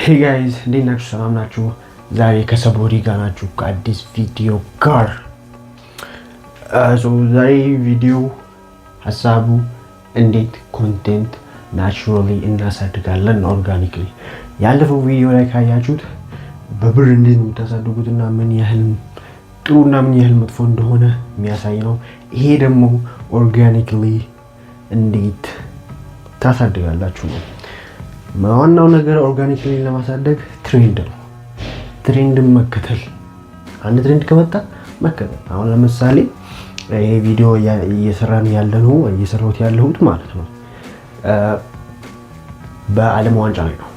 Hey guys፣ እንዴት ናችሁ? ሰላም ናችሁ? ዛሬ ከሰቦሪ ጋር ናችሁ ከአዲስ ቪዲዮ ጋር። ዛሬ ቪዲዮ ሀሳቡ እንዴት content naturally እናሳድጋለን፣ organically። ያለፈው ቪዲዮ ላይ ካያችሁት በብር እንዴት ነው የምታሳድጉት እና ምን ያህል ጥሩና ምን ያህል መጥፎ እንደሆነ የሚያሳይ ነው። ይሄ ደግሞ organically እንዴት ታሳድጋላችሁ ነው። ዋናው ነገር organically ለማሳደግ trend ነው። Trend ን መከተል፣ አንድ trend ከመጣ መከተል። አሁን ለምሳሌ ይሄ ቪዲዮ እየሰራን ያለ ነው፣ እየሰራሁት ያለሁት ማለት ነው፣ በዓለም ዋንጫ ላይ ነው።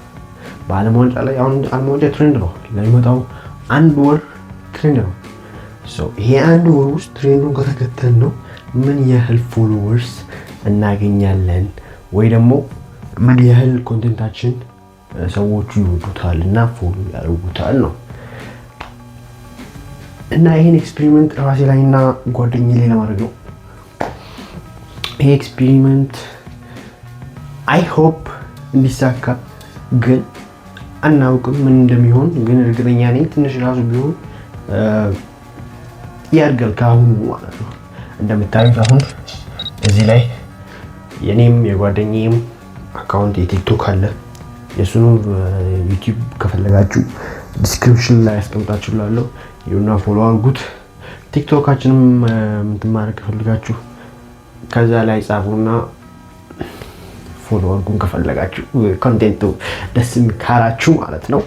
በዓለም ዋንጫ ላይ አሁን ዓለም ዋንጫ trend ነው። ለሚመጣው አንድ ወር trend ነው። ይሄ አንድ ወር ውስጥ trend ኡን ከተከተልነው ምን ያህል followers እናገኛለን ወይ ደግሞ ምን ያህል content ኣችን ሰዎቹ ይወዱታል እና follow ያደርጉታል ነው። እና ይህን experiment ራሴ ላይ እና ጓደኛዬ ላይ ለማድረግ ነው። ይሄ experiment I hope እንዲሳካ፣ ግን አናውቅም ምን እንደሚሆን። ግን እርግጠኛ ነኝ ትንሽ ራሱ ቢሆን ያድጋል ከአሁኑ ማለት ነው። እንደምታዩት አሁን እዚህ ላይ የኔም የጓደኛዬም account የቲክቶክ አለ። የእሱንም ዩቲዩብ ከፈለጋችሁ description ላይ ያስቀምጣችሁላለሁ። ይሁና follow አድርጉት። ቲክቶካችንም እንትን ማድረግ ከፈለጋችሁ ከዛ ላይ ጻፉና follow አድርጉን ከፈለጋችሁ፣ content ኡ ደስ ካላችሁ ማለት ነው።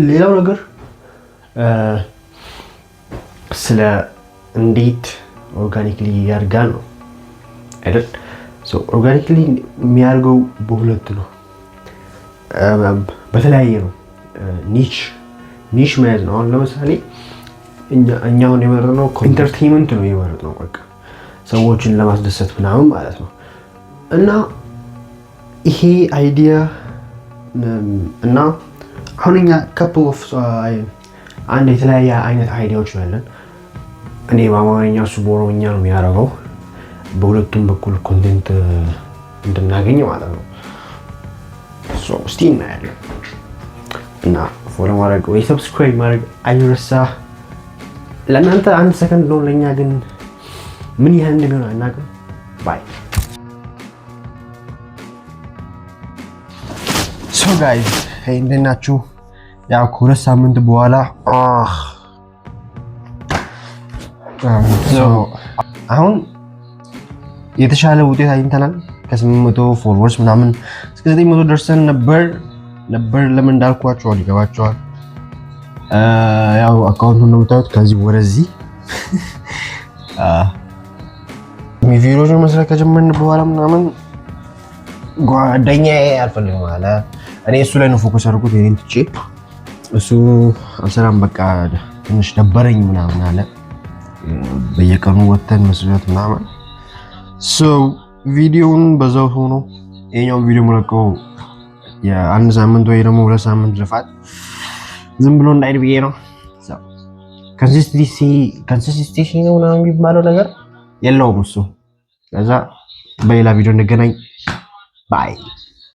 ሌላው ነገር ስለ እንዴት organically ያድጋል ነው አይደል? Organically የሚያድገው በሁለት ነው፣ በተለያየ ነው። Niche መያዝ ነው። አሁን ለምሳሌ እኛ አሁን የመረጥነው entertainment ነው የመረጥነው፣ በቃ ሰዎችን ለማስደሰት ምናምን ማለት ነው። እና ይሄ idea እና አሁን እኛ couple of አንድ የተለያየ አይነት idea ዎች ነው ያለን። እኔ በአማርኛ፣ እሱ በኦሮምኛ ነው የሚያደርገው። በሁለቱም በኩል content እንድናገኝ ማለት ነው። እስቲ እናያለን እና follow ማድረግ ወይ subscribe ማድረግ አይረሳ። ለእናንተ አንድ ሰከንድ ነው፣ ለእኛ ግን ምን ያህል እንደሚሆን አናውቅም። Bye። So guys፣ እንዴት ናችሁ? ያው ከ2 ሳምንት በኋላ አሁን የተሻለ ውጤት አግኝተናል። ከ800 followers ምናምን እስከ 900 ደርሰን ነበር። ለምን እንዳልኳቸው ይገባቸዋል። ያው account ኡ እንደምታዩት ከዚህ ወደዚህ ቪዲዮዎች መስራት ከጀመርን በኋላ ምናምን ጓደኛዬ አልፈልግም አለ። እኔ እሱ ላይ ነው focus አድርጉት፣ የኔን ትቼ እሱ አልሰራም በቃ ትንሽ ደበረኝ ምናምን አለ። በየቀኑ ወተን መስራት ምናምን፣ so ቪዲዮውን በዛው ሆኖ ይሄኛው ቪዲዮ መለቀው የአንድ ሳምንት ወይ ደግሞ 2 ሳምንት ልፋት ዝም ብሎ እንዳይድ ብዬ ነው። Consistency ነው ምናምን የሚባለው ነገር የለውም እሱ። ከዛ በሌላ ቪዲዮ እንገናኝ። Bye።